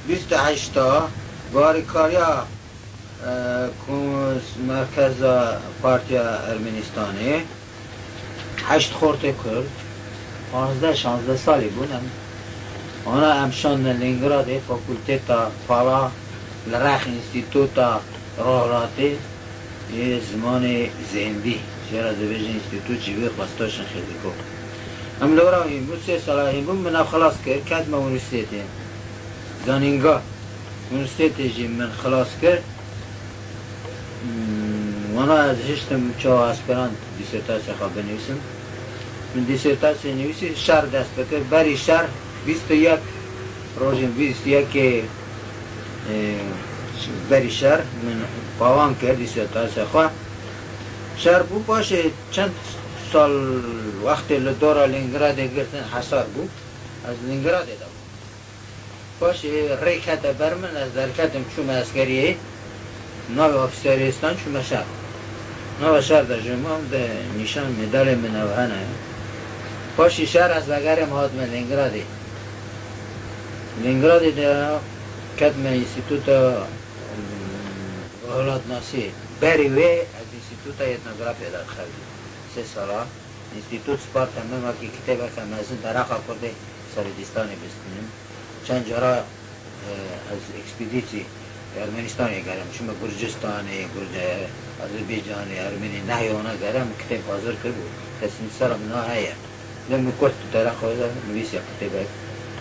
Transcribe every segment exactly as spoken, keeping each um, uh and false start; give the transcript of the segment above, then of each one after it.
Bîst û heşta, bi alîkariya, e, ku-, merkeza Partiya Ermenistanê, heşt xortê Kurd, panzdeh şazdeh salî bûn em. Ana em şandin Lêngradê, fakulteta pala, li rex Înstîtuta Rojhilatê yê Zimanê Zêndî, jê re dibêjin Înstîtût ji vî xwestaşin xêdîko. Em li wir hîn bûn, sê sala hîn bûn, min ev xilas kir, ketime unîversîtetê. Zanînga unîversîtetê jî min xilas kir. Hmm, wana ez hiştim çawa esperand dîsertasya xwe binivîsim. Min dîsertasya nivîsî, şer dest bi kir. Berî şer, bîst û yek rojên bîst û yekê, e, berî şer min pawan kir dîsertasya xwe. Şer bû, paşê çend sal wextê li dora Lêngradê girtin hesar bû. Ez Lêngradê de bûm. Paşê rê kete ber min, ez derketim, çûme eskeriyê. Navê ofîserê stan çûme şer. Nava şer de ji mam de nîşan medalê min ev hene. Paşê şer ez vegerim hatime Lêngradê. Lêngradê de ketime Înstîtuta, mm, Welatnasî. Berî wê ez Înstîtuta Etnografya de dixebitîm. Sê sala. Înstîtût sparte min wekî kitêbeke mezin dereqa Kurdê ser Dîstanê bistînim. Çend cara, e, ez ekspedîsî Ermenistanê gerim, çûme Gurcistanê, Gurce-, Azerbaycanê, Ermenî nehê wana gerim, kitêb hazir kiribû. Tesîm sera min a heye. Lê min kurt dereqa xwe de nivîsiya kitêbek,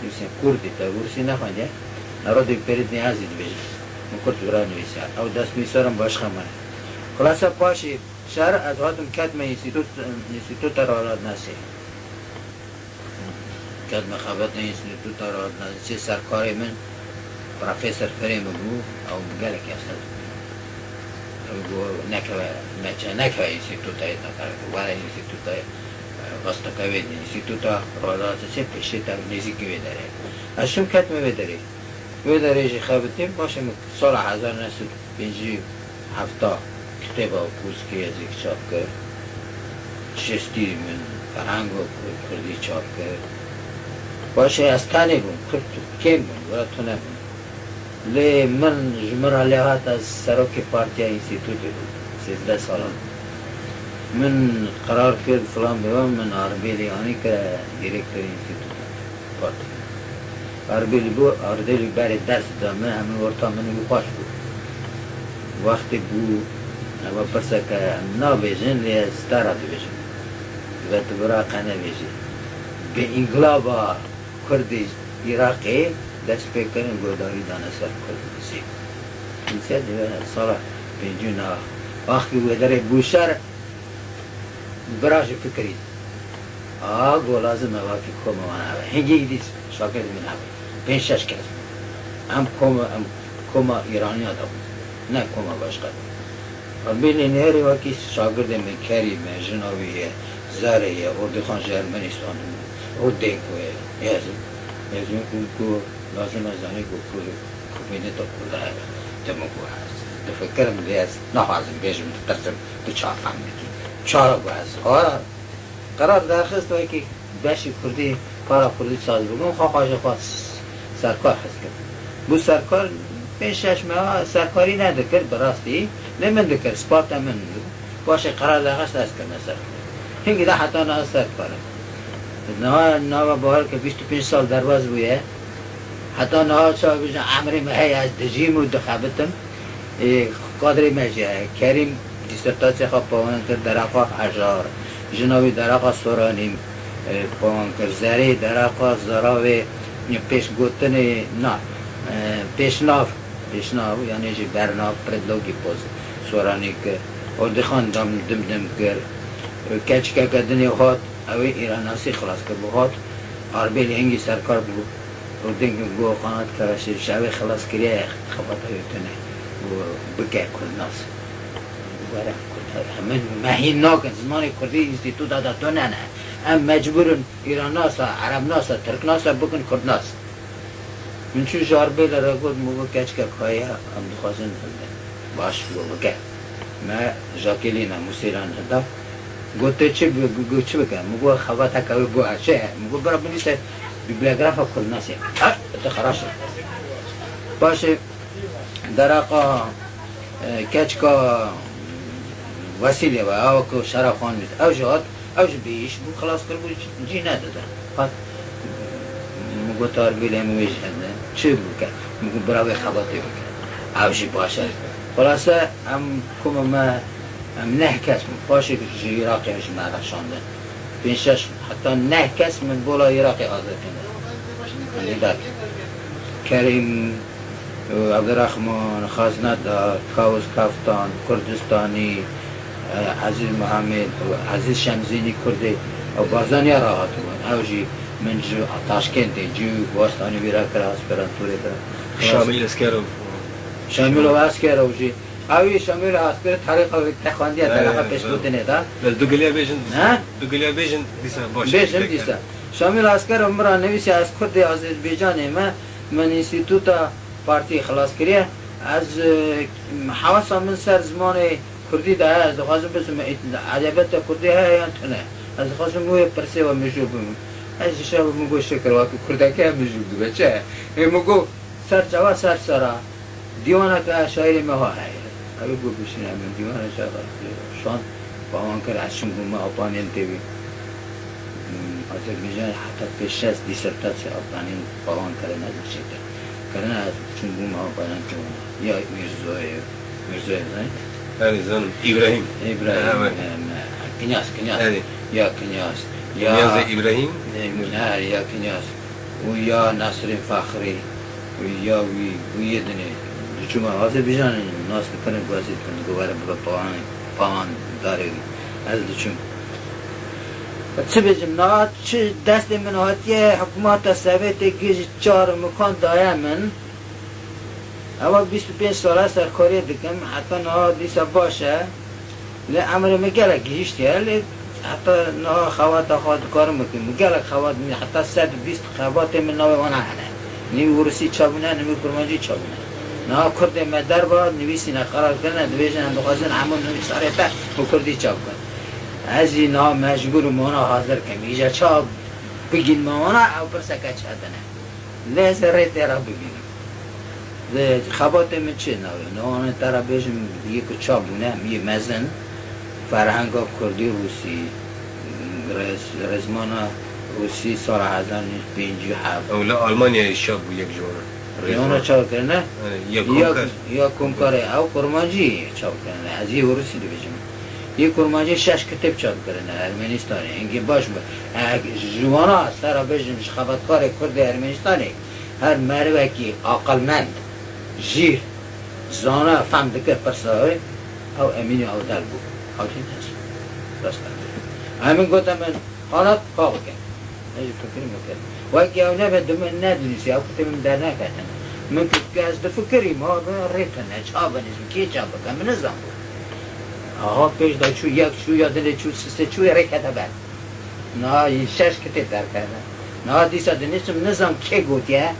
nivîsiya kurdî, te rûsî nexwendiye. Narodê pêrî niyazî dibêjin. Min kurt vira nivîsiya. Ew destnivîsara min başqa min e. Xulasa paşê şer ez hatim ketime Înstîtût, Înstîtûta Rojhilatnasî. Ketime xebetê Înstîtûta Rojhilatnasî, serkarê min Profesor Firê min bû, ew gelek yasa dibî. Ew got, nekeve, neçe, nekeve Înstîtûta Etnografya, were Înstîtûta, e, Vastokevê, Înstîtûta Rojhilatnasî pêşê te nêzîkî wê derê. Ez çûm ketime wê derê. Wê derê jî xebitîm, paşê min sala hezar neh sed û pêncî û heft kitêba Kûrskî ez êk çap kir. Şêstî min ferhengo ku-, kurdî çap kir. Paşê ez tenê bûm, kurd kêm bûn, wira tune bûn. Lê min ji min re lê hat ez serokê partiya înstîtûtê bûm, sêzdeh salan. Min qerar kir, filan bêvan min Arbêlî anî kire dîrektorê înstîtûtê. Partî. Arbêlî bû, Arbêlî berê dest da min, hemî orta min û xweş bû. Wextê bû, eva pirseke em nabêjin, lê ez te re dibêjim. Dibe tu vira qe nebêjî. Bi înqilaba Kurdê Iraqê dest pê kirin, guhdarî dane ser Kurd. Sê. Îse dibe sala pêncî û neh. Wextê wê derê bû şer, Bira jî fikirî. A, go lazim e vakî koma wan hebe. Hingî dî şagirdê min hebe. Pênc şeş kes bûn. Em koma, em koma Îraniya de bûn. Ne koma başqa de. Rabînê nêrê vakî şagirdê min Kerîm e, jina wî ye, Zerê ye, Ordîxan ji Ermenistan bû. Û Dênko ye. Ez, ez ku, ku lazim e zanî ku, ku Ku bînê te Kurda hebe. Te min got ez difikirim, lê ez naxwazim bêjim, ditirsim, tu çawa fehm dikî. Çara got ez, ara, qerar derxist wekî beşî Kurdî, para Kurdî saz bikin, xwe xwe ji xwe s-, serkar hez kir. Bû serkar pênc şeş meha serkarî nedikir, bi rastî, lê min dikir, sparta min bû. Paşê qerar derxist ez kirime serkar. Hingî de heta niha serkar im. Niha nava bawer ke bîst û pênc sal derbas bûye. Heta niha çawa bêjin, emrê me heye, ez dijîm û dixebitim. Ê, kadrê me jî heye. Kerîm dîsertasya xwe pawan kir dereqa Hejar. Jina wî dereqa Soranî, e, pawan kir. Zerê dereqa Zaravê, e, pêşgotinê, na, e, pêşnav. Pêşnav, yanî jî bernav, predlogî poz Soranî kir. Ordîxan dam dim dim kir. Keçikeke dinê hat, ew ê Îrannasî xilas kir. Bû hat, Arbêlî hingî serkar bû. Û dingê go qanat keraşê ji ew ê xilas kiriye, xebata wê tune. Û bike Kurdnas. Were Kurd. Min me hîn nakin, zimanê Kurdî înstîtuta de tune ne. Em mecbûr in Îrannasa, Erebnasa, Tirknasa bikin Kurdnas. Min çû ji Arbêlê re got, min got, keçikek heye, em dixwazin baş bike. Me Jacqueline Musêlan da. Got, tu çi bi-, bi-, bi-, çi bike? Min got, xebateke wê bû, çi ye? Min got, bira binivîse bîbliografa Kurdnasê. Ha, tu xeraş e. Paşê deraqa, e, keçika Wesîlê ve, ew ku Şeref Xan dît, ew jî hat, ew jî bi îş bû, xilas kiribû, cî nedidin. Hat, min got, "Arbîlê min wê jî hene." Çi bike? Min got, "Bira wê xebatê bike." Ew jî baş e. Xulase, em kuma me, em neh kes bûn. Paşê ji Iraqê ji me re şandin. Pênc şeş, heta neh kes min bola Iraqê hazir kirin. Kandidat. Kerîm, Abdurrahman, Xaznedar, Kawus Kaftan, Kurdistanî, Ezîz Mihemed, Ezîz Şemzînî Kurdê, ew Barzaniya re hatibûn. Ew jî min ji Taşkentê cî û wastanî wî re kir, aspiranturê kir. Şamil Eskerov. Şamil Eskerov jî. Ew jî Şamil Esker terîqa te xwendiye, terîqa pêşgotinê de. Bes du giliya bêjin, he? Du giliya bêjin dîsa baş e. Bêjin dîsa. Şamil Esker min re nivîsiya, ez Kurdê Azerbaycanê me, min înstîtuta partî xilas kiriye. Ez, e, hewasa min ser zimanê Kurdî de heye, ez dixwazim bisim, edebiyata Kurdî heye yan tune. Ez dixwazim wê pirsê we mijûl bibim. Ez ji şev min got şikir, wekî Kurdekî mijûl dibe, çi? Ê min got, Ser çava ser sera, dîwaneke şaîrê me ha heye. Ew ê bibişîne min, dîwana çava şand, pawan kir, ez çûm bûme Alpanyên têvî. Hmm, Azerbaycanê heta pênc şeş dîsertasya Alpanyên pawan kirine, ez çêkir. Kirine, ez çûm bûme Alpanyên têvî. Ya Mîrzoyê, Mîrzoyê zanî? Erê, zanim. Îbrahîm. Îbrahîm, evet. Em, Kinyas, Kinyas. Erê. Ya Kinyas. Ya Kinyazê Îbrahîm. Em, ne, ya Kinyas. û ya Nesrîn Fexrî û ya wî û yê dinê. Diçûme Azerbaycanê nas dikirin, guhezî dikirin, digo were bibe pawan, pawan darê wî. Ez diçûm. Çi bêjim, niha çi destê min hatiye, hikûmeta Sovêtê gêjî çar û mikan daye min. Ewa bîst û pênc sal e serkariyê dikim, heta niha dîsa baş e. Lê emrê min gelek gihîştiye, lê heta niha xebata xwe dikarim bikim. Min gelek xebat, min heta sed û bîst xebatê min navê wana hene. Nivî Ûrisî çapbûne, nivî Kurmancî çapbûne. Niha Kurdê me derva nivîsîne, qerar kirine, dibêjin em dixwazin hemû nivîsarê te bi Kurdî çap bikin. Ez jî niha mecbûr im wana hazir kim. Îca çap bigînme wana, ew pirseke çetin e. Lê ez ê rê tê re bibînim. Lê xebatê min çi navê? Niha te re bêjim, yê ku çap bûne, em yê mezin, ferhenga kurdî rûsî, rez-, rêzmana rûsî sala hezar neh sed û pêncî û heft. Ew li Almanyayê çap bû yek ji wan. Rêzmana çap kirine? Erê, ya Ya, Komkar. Ya Komkarê, ew kurmancî çap kirine. Ez yê rûsî dibêjim. Yê kurmancî şeş kitêb çap kirine Ermenistanê. Hingê baş bû. E, ji wana, sera bêjim, ji xebatkarê Kurdê Ermenistanê, her merivekî aqilmend, jîr, zana, fem dike pirsa wê, ew Emînî Awdal bû. Ew jî dest. Dest. Em min gote min, Qanat ka bikin. Ez jî fikirî min kir. Wekî ew nebe di min nedinûsî, ew kitêbê min derneketin. Min kir, ez difikirîm, ha, bi rê tune, ça binîsim, kê ça bike, min nizanbû. Aha, pêş de çû, yek çû, ya dilê çû, sisê çû, rê kete ber. Niha yî şeş kitêb derketine. Niha dîsa dinîsim, nizam kê gotiye,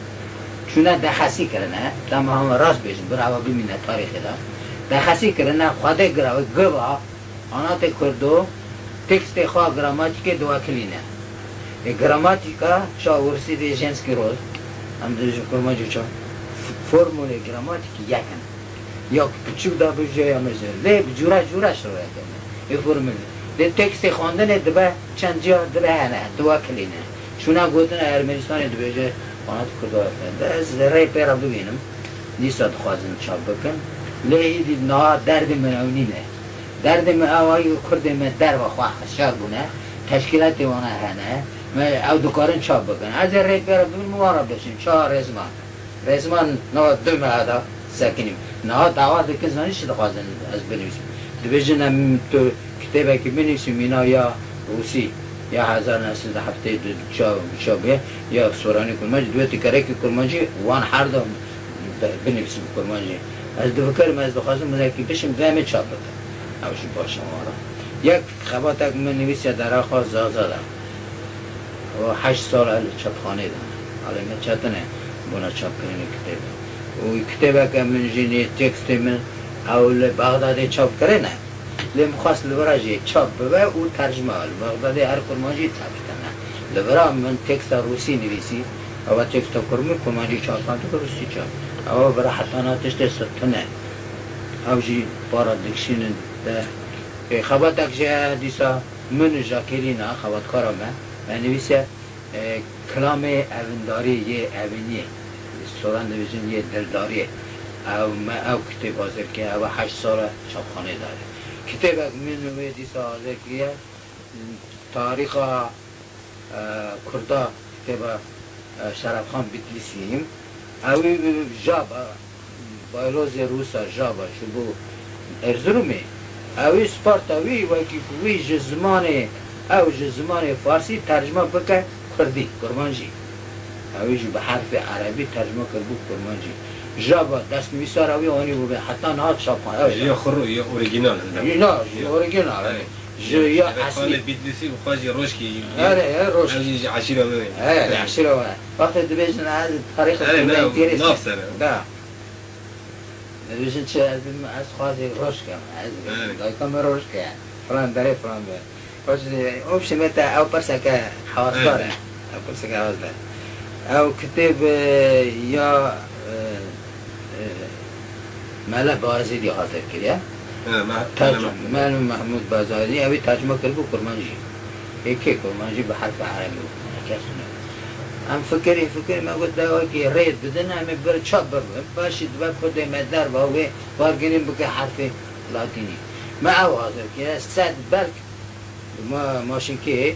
çûne dexesî kirine. Dema hema rast bêjin, bira ew bimîne tarîxê de. Dexesî kirine, Xwedê girawe, giva, Anatê Kurdo, tekstê xwe a gramatîkê diwekilîne. Ê gramatîka ça Ûrsî dê Jenskî Roz, em dê ji kurmancî ça, f-, formulê gramatîkî yek in. Ya piçûk da bi jê ya mezin. Lê bi cûra cûra şirove kirine. Ê formulê. Lê tekstê xwendinê dibe çend ciya dibe hene, diwekilîne. Çûna gotina Ermenistanê dibêje, Anatê Kurdo Efendi. Ez rê pê re bibînim. Dîsa dixwazin çap bikin. Lê îdî niha derdê min ew nîne. Derdê me ew a, Kurdê me derva xwe hişyar bûne, teşkîlatê wana hene, me ew dikarin çap bikin. Ez ê rê pê re bibim, wan re bişim, ça rêzman. Rêzman niha du meha da sekinîm. Niha dawa dikin, zanî çi dixwazin ez binivîsim. Dibêjin em tu kitêbekî binivîsî, mîna ya rûsî, ya hezar neh sed û heftê û du ça, ça bûye, ya soranî kurmancî, divê tu gerekî kurmancî wan her du bi-, binivîsim kurmancî. Ez difikirim, ez dixwazim binekî bişim, divê em ê çap bikin. Ew jî baş e wan re. Yek xebatek min nivîsiye deraxa Zaza de. O heşt sal e li çapxanê de. Alê me çetin e bona çapkirinê kitêbê. Û kitêbeke min jî nê tekstê min ew li Bexdadê çap kirine. Lê min xwest li vira jî çap bibe û tercime. Li Bexdadê her kurmancî çap kirine. Li vira min teksta rûsî nivîsî. Ewa têkta kurmî, kurmancî çapan tu, rûsî çap. Ewa bira heta na tiştê sirtine. Ew jî para dikişînin de. Ê, xebatek jî heye dîsa min û Jacqueline, xebatkara me, me nivîse, e, Kilamê Evindarî yê Evîniyê. Soran dibêjin yê Dildariyê. Ew me ew kitêb hazir kiriye, ewa heşt sal e çapxanê de ye. Kitêbek min û wê dîsa hazir kiriye. Tarîxa, e, Kurda, kitêba, e, Şerefxan Bitlîsî. Ewî, e, Jaba, Baylozê Rûsa Jaba ji bo Erzurumê. Ewî Sparta wî, wekî ku wî ji zimanê, ew ji zimanê Farsî tercime bike Kurdî, Kurmancî. Ewî jî bi herfê Erebî tercime kiribû Kurmancî. Jaba destnivîsara wî anî bû heta niha çapan. Ew Ji ya xwe ya orîgînal. Ji na, ji orîgînal, erê. Ji ya eslî. Xalê Bitlîsî û xwe jî Roşkî. Erê, erê, Roşkî. Ew jî ji eşîra me. Erê, eşîra me. Wextê dibêjin ez tarîxê Erê, xwe ne, interese. Nav ser e. Da. Dibêjin çi, ez, ez xwezî Roşk im. Ez Erê. Dayika me Roşk e. Filan derê filan be. Roşk, o şimete ew pirseke hewasdar e. Erê. Ew pirseke hewasdar. Ew kitêb, e, ya, e, e, Mele Bazîdî hazir kiriye. He, me-, Terc-, Mele Mehmûd. Mele Mehmûd Bazîdî, ew ê tercime kiribû kurmancî. Ê kê kurmancî bi herfa erebî û kes ne. Em fikirî, fikirî me got, de wekî rê bidin, em ê bir çap bibin. Başî dibe kurdê me derva wê bargirîn bike herfê latînî. Me ew hazir kiriye, sed belk Ma, maşinkê,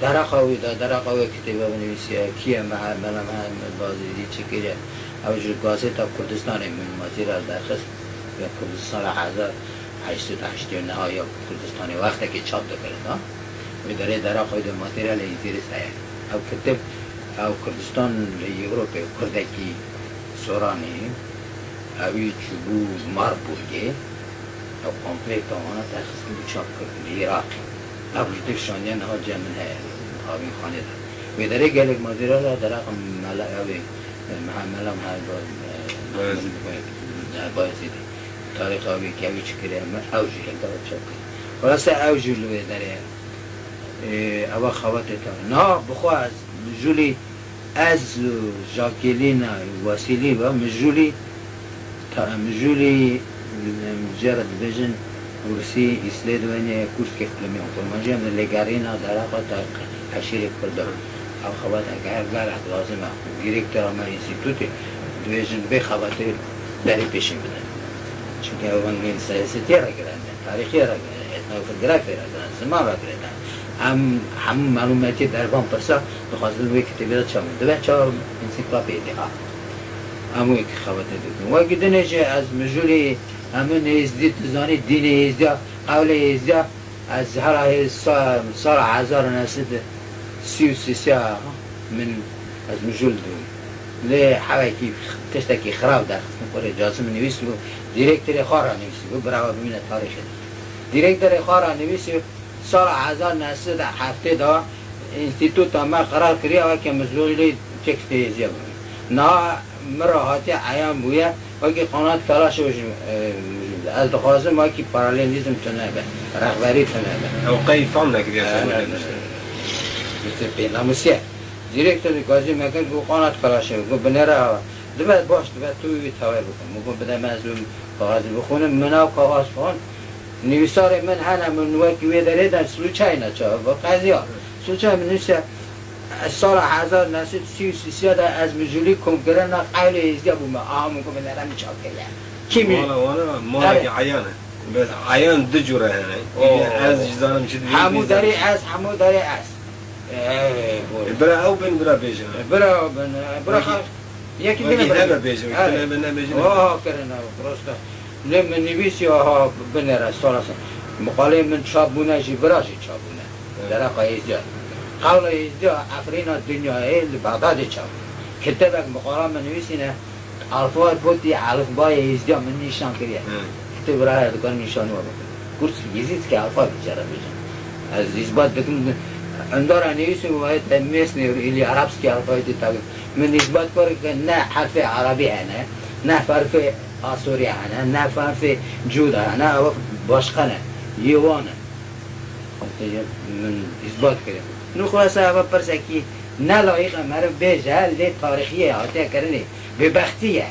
deraqa wî da, deraqa wê kitêbe binivîsiye, kî ye Meha-, Mela Mehmet Bazîdî, çi kiriye? Ew ji Gazeta Kurdistanê min Mazîra derxist, ya Kurdistan ra hezar heşt sed heştê û neh ya Kurdistanê wextekê çap dikirin da. Wê derê deraqa wî de materyalê înteres heye. Ew kitêb, ew Kurdistan li Ewropê, kurdekî Soranî, ewî çûbû Marburgê, ew pamfleta wana derxistin û çap kirin li Iraqê. Ev kitêb şandiye niha cem min heye, Havînxanê de. Wê derê gelek materyal a, deraqa Mela, ew ê, Meha-, Mela Meha-, Bayezîd. Bayezîdî. Tarîxa wî, kevî çi kiriye, me ew jî hêdî çap kir. Xulase ew jî li wê derê ye. Ê, ewa xebatê te. Niha bi xwe ez, Mijûlî, ez û Jacqueline Wasilî ve, Mijûlî, ta-, Mijûlî, em, jê re dibêjin, Kursî, Îsveçê, Kurske Klimê, Kurmancî, em li lêgerîna deraqa te eşîrê Kurd e. Ew xebat eger gelek lazim e. Dîrektora me înstîtûtê dibêjin vê xebatê berê pêşî bidin. Çimkî ew rengên siyasetiye re girêdayî. Tarîxê re, etnografê re, ziman re girêdayî. Em hemû malûmetiyê dervan pirsa dixwazin wê kitêbê de çap bin. Dibe çawa, însiklopedî ha. Em wê xebatê dikin. Wekî dinê jî ez Mijûlî, em ê Êzdî, tu zanî dînê Êzdiya, qewlê Êzdiya, ez hera hê sa-, sala hezar û neh sed sî û sê min, ez Mijûl dibûm. Lê hewekî tiştekî xirab derxistin, kurê cazim nivîsîbû, dîrektorê xwe re nivîsîbû, bira we bimîne tarîxê. Dîrektorê xwe re nivîsî, sala hezar neh sed heftê de înstîtûta me qerar kiriye, weke Mijûlî têkstê Êzdiya bûye. Niha min re hatiye eyan bûye, wekî Qanat Kalaşov ji, e, Mijûl. Ez dixwazim wekî paralelîzm tune be, rexberî tune be. Ew qey fam nekiriye. E, ser ne, wê ne, nuşte. Nuşte pênamusî ye. Dîrektorê gazî me kir, got, Qanat Kalaşov, got, binêre, dibe baş, dibe tu wî tawê bikin. Min got, bide me, ez wî kaxezî bixwînim. Min ew kaxez xwend. Nivîsarê min hene, min wekî wê derê de Sluçayna çawa, qeziya. Sluçay min nivîse, sala hezar neh sed sî û sê de ez Mijûlî komkirina qewlê Êzdiya bûme. Aha, min got, binêre min çap kiriye. Kî min? Wala, wala, malekî eyan e. Bes eyan du cure hene. Oo. Ez jî zanim çi dibêjin. Hemû derê ez, hemû derê ez. Ey, bora. E, bira ew bin, bira bêjin. E, bira bin, e, bira. Wekî, xwe-, yekî wekî din e bira. Hebe bêjin, wekî, evet, din hebe nebêjin. Oha, kirin ew, prosta. Lê min nivîsî, aha, binêre, sala ser. Miqalê min çap bûne jî, bira jî çap bûne. Evet. Deraqa Êzdiya. Qewla Êzdiya, Efrîna dinyayê li Bexdadê çap bûne. Kitêbek miqala min nivîsîne, Alfabetî, elifbayê Êzdiya min nîşan kiriye. Hı. Kitêb bira heye, dikar nîşanî we bikin. Kurs Yezîdkî alfabê jê re bêjin. Ez îsbat dikim, endara nivîsî wayê te mêsnê îlî arabskî alfabetî tabi. Min îsbat kir ke ne herfê erebî hene, ne herfê asorî hene, ne herfê cûda hene, ew başqa ne. Yê wan e. Min îsbat kiriye. Nû xulasa ev pirsekî Ne layiq e meriv bêje, lê tarîxiyê hatiye kirinê. Bêbextî ye.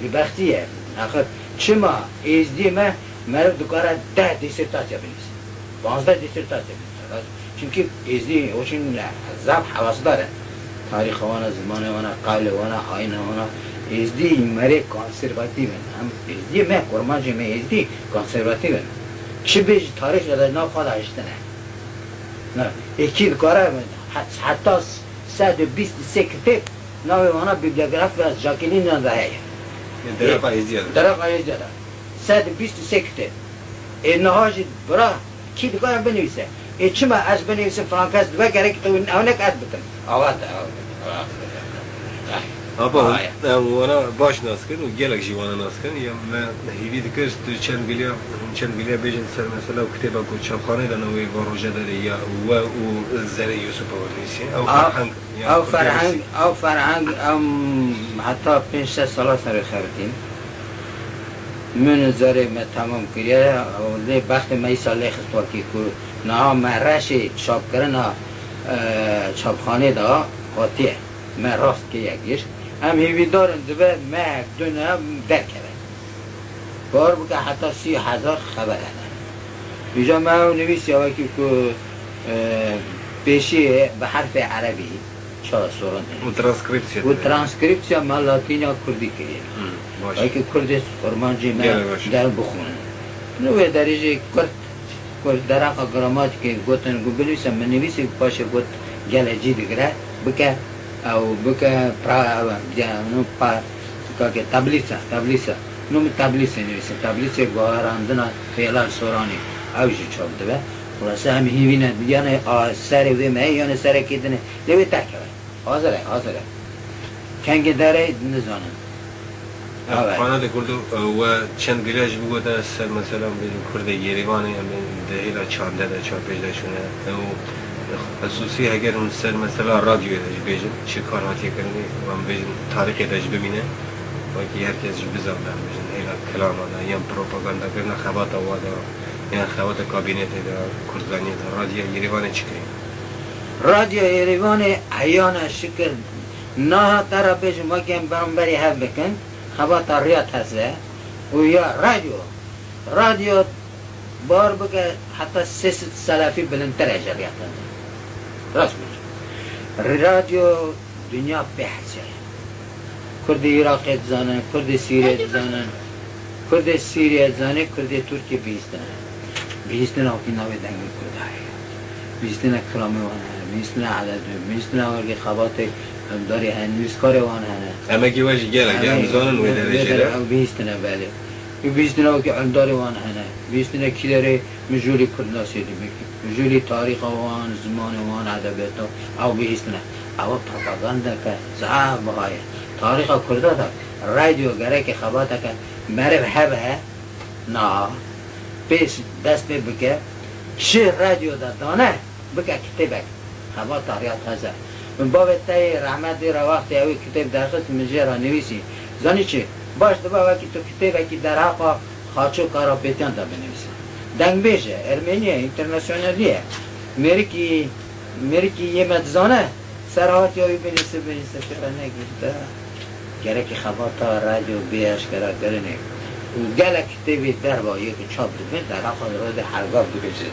Bêbextî ye. Axir çima êzdiyê me meriv dikare deh dîsertasya binivîse? Panzdeh dîsertasya binivîse. Çimkî êzdî o çin zaf hewasdar e. Tarîxa wana, zimanê wana, qewlê wana, ayîna wana. Êzdî merê konservatîf in. Em êzdiyê me, kurmancê me êzdî konservatîf in. Çi bêjî tarîxê de nav xwe de hiştine. Na, êkî dikare he-, heta sed û bîst û sê kitêb navê wana bibliografiya Jacqueline de heye. Dereqa Êzdiya de. Dereqa Êzdiya de. Sed û bîst û sê kitêb. Ê niha jî bira kî dikare binivîse? Ê çima ez binivîsim, filan kes dibe, gerek tu ew nek ez bikim. Awa te, awa te. Aba, Aya. Em wana baş nas kirin û gelek jî wana nas kirin. Ya me hêvî dikir tu çend giliya, çend giliya bêjin ser mesela û kitêba ku çapxanê de navê Van Roja derê ya we û Zerê Yusuf ew nivîsî. Ew A, ferheng, ya ew Kurdê ferheng, Rûsî. Ew ferheng em heta pênc şeş sala serê xebitîn. Min û Zerê me temam kiriye, lê bextê me îsal lê xist wekî ku niha me reşê çapkirina, e, çapxanê de hatiye. Me rast kiriye gişt. Em hêvîdar in dibe mehek du ne derkeve. Bawer bike heta sî hezar xeber hene. Îca me ew nivîsiya wekî ku, e, pêşiyê bi herfê erebî, çawa soran Û transkripsiya û dibe. Transkripsiya me latîna kurdî kiriye. Hmm, baş. Wekî kurdê kurmancê me Gelek baş. Der bixwin. Li wê derê jî kurt Ku dereqa gramatîkê gotin ku binivîse, min nivîsî, paşê got gele cî digire, bike, ew bike pra, ew, ya, nu pa, kake tablîsa, tablîsa. Nu min tablîsê nivîsî, tablîsê guherandina Xêlal Soranî, ew jî çap dibe. Xulase em hîvî ne, yanê a serê vê me, yanê serê kê din e, lê wê derkeve. Hazir e, hazir e. Kengê derê nizanin. Ev Evet. Qanatê Kurdo, e, we çend gilya jî bigotine ser, mesela, em bêjin Kurdê Yerîvanê, em bêjin di hêla çar de, çar pênc de çûne. Ew xisûsî heger hûn ser, mesela, radyoyê de jî bêjin, çi kar hatiye kirinê, em bêjin tarîxê de jî bimîne. Wekî her kes jî bizane, em bêjin hêla kilama de, yan propaganda kirine xebata wa de, yan xebata kabînetê de, kurdzaniyê de, radyoya Yerîvanê çi kirî? Radyo Êrîvanê heyane şikir nahate ra bêjim weke em beramberî hev bikin, xebata riya teze û ya radyo. Radyo bar bike heta sê sed selafî bilindtir e ji riya teze. Rast bêjim. Radyo dinya pê hesê. Kurdê Iraqê dizanin, Kurdê Sîriyê dizanin. Kurdê Sîriyê dizanin, Kurdê Tirkiyê bihîstine. Bihîstina wekî navê dengê Kurda heye. Bihîstina kilamê wan hene, bihîstina edebê, bihîstina wekî xebatê elmdarê hene, nivîskarê wan hene. Emekî we jî gelek, em dizanin wê derê jî de. Ew bihîstine belê. Û bihîstina wekî elmdarê wan hene. Bihîstina kî derê mijûlî kurdnasê dibî. Mijûlî tarîxa wan, zimanê wan, edebiyata ew bihîstine. Ew propagandeke zaf biha ye. Tarîxa Kurda de radyo gereke xebateke meriv hebe, na, pêş dest pê bike, çi radyo de dane, bike kitêbek. Xebata riya teze. Min bavê te yê rehmetî re wextê ew ê kitêb derxist, min jê re nivîsî. Zanî çi? Baş dibe wekî tu kitêbekî derheqa Xaço Karapetyan de binivîse. Dengbêj e, ermenî ye, înternasyonelî ye. Mêrikî, mêrikî yê me dizane, serhatiya wî binivîse, binivîse, pê re negihîşte. Gerekî xebata radyo bê eşkerekirinê. Û gelek kitêbê derva yê ku çap dibin, derheqa rojê hergav dibêjin.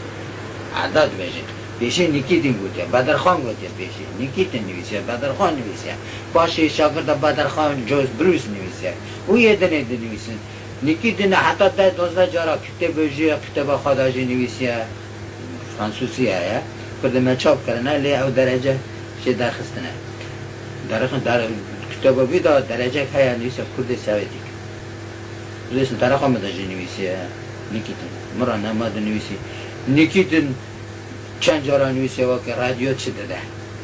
Eda dibêjin. Pêşî Nîkîtîn gotiye, Bedirxan gotiye pêşî. Nîkîtîn nivîsiye, Bedirxan nivîsiye. Paşê şagirda Bedirxan Joyce Bruce nivîsiye. Û yê dinê dinivîsin. Nîkîtîn heta deh dozdeh cara kitêb jî, kitêba xwe de jî nivîsiye. Fransûsî heye. Kurdê me çap kirine, lê ew derece jê derxistine. Derxin, der-, kitêba wî de derecek heye, nivîse Kurdê Sewêtîk. Lê derheqa min de jî nivîsiye Nîkîtîn. Min re nema dinivîsî. Nîkîtîn çend cara nivîsiye weke radyo çi dide.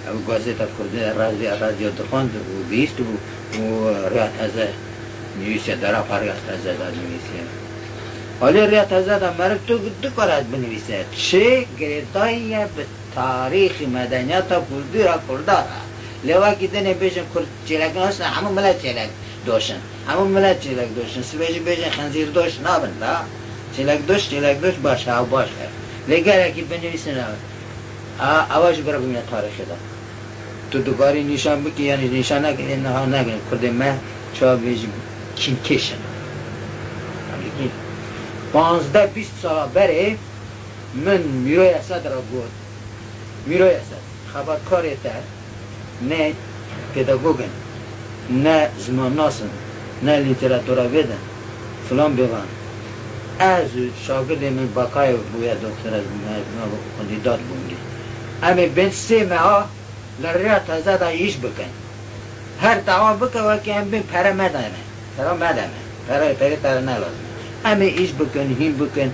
Ew gazeta Kurdî, radyo, radyo dixwend û bihîstibû û Riya Teze nivîsiye, derheqa Riya Teze de nivîsiye. Alê Riya Teze de meriv tu dikare binivîse. Çi girêdayî ye bi tarîxî medeniyeta Kurdî re, Kurda re. Lê wekî dinê bêjin Kurd çêlek nahiştin, hemû milet çêlek doş in. Hemû milet çêlekdoş in. Sibê jî bêjin xenzîrdoş nabin da. Çêlekdoş, çêlekdoş baş e, ew baş e. Lê gelekî binivîsin ew. A, ewa jî bira bimîne tarîxê de. Tu dikarî nîşan bikî, yanî nîşan nekî, ê niha negin. Kurdê me çawa bêjî kînkêş in. Yanî kî, panzdeh bîst sala berê min Mîro Esed re got. Mîro Esed, xebatkarê te ne pedagog in, ne zimannas in, ne lîteratûravêd in, filan bêvan. Ez û şagirdê min Bakayê bûye doktor, ez bûme, ez bûme kandîdat bûm lê. Em ê bên sê meha li Riya Teze de îş bikin. Her dawa bike wekî em bên pere me de me. Pera me de me. Pere, pere te re ne lazim. Em ê îş bikin, hîn bikin.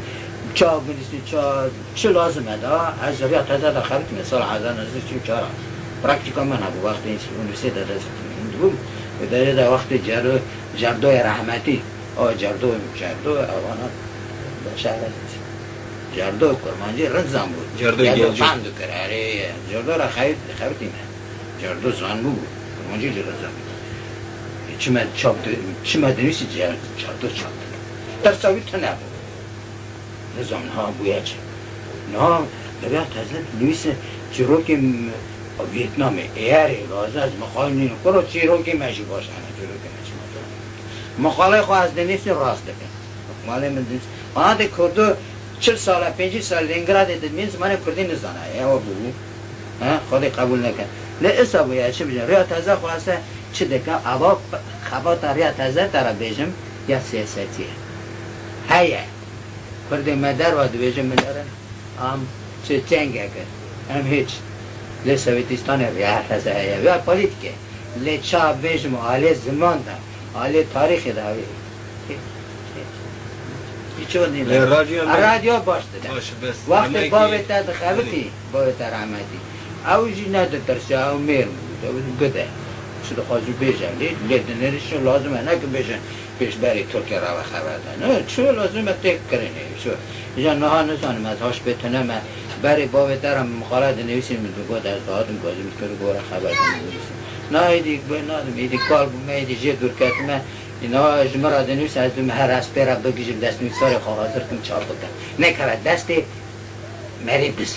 Çawa binivîsî, çawa çi lazim e da, ez Riya Teze de xebitîme sala hezar neh sed û çil û çar a. Praktîka min hebû, wextê înstî-, unîversîteyê de dest dibûm. Wê derê de wextê Cerdo, Cerdoyê rehmetî, o Cerdo, Cerdo, ewana, şehre, Cerdo kurmancî rind zanbû. Cerdo Cerdo Gelcî. Fam dikir, erê, Cerdo re xebit-, xebitîme. Cerdo zanbû bû. Kurmancî jî re zanbû. Çi me çap di-, çi me dinivîsî Cer-, Cerdo çap dikir. Tersa wî tune bû. Nizam niha bûye çi. Niha Riya Teze nivîse çîrokê m-, Vîetnamê, êyarê, lazim ez mixayîl nînim. Kuro çîrokê me jî baş hene, çîrokê me çi me. Mixalê xwe ez dinivîsim rast dikim. Malê min dinivîs. Ana de Kurdo çil sal e, pêncî sal Lêningradê dimîn, zimanê Kurdî nizane. Ewa bûbû. Ha, Xwedê qebûl neke. Lê esa bûye, çi bijin? Riya Teze xweste çi dike? Ava xebata Riya Teze te re bêjim, ya siyasetî ye. Heye. Kurdê me derva dibêjin minerin, am çi çengek e, em hiç. Lê Sowêtîstanê Riya Teze heye. Ya polîtîke. Lê ça bêjim alê ziman de, alê tarîxê de. Hiç o nîne. Lê radyo A, me radyo baş dide. Baş, bes. Wextê bavê te dixebitî, bavê te rehmetî. Ew jî ne ditirsiya, ew mêr bû, ew bide. Çi dixwazî bêje, lê, lê dinêrî çi lazim e, ne ki bêjin pêşberî Tirkiyê re ve xeber de. Ne, çi lazim e têk kirinê, çi. Îja niha nizanim ez haş pê tune me, berê bavê te re min miqale dinivîsî min digot ez dihatim gazî min kir gore xeber dinivîsî. Na êdî bi nadim, êdî kal bûme, êdî jê dûr ketime, niha ji min re dinivîse ez dûme her ez pê re bigijim destnivîsarê xwe hazir kim çap bikim. Nekeve destê merê diz.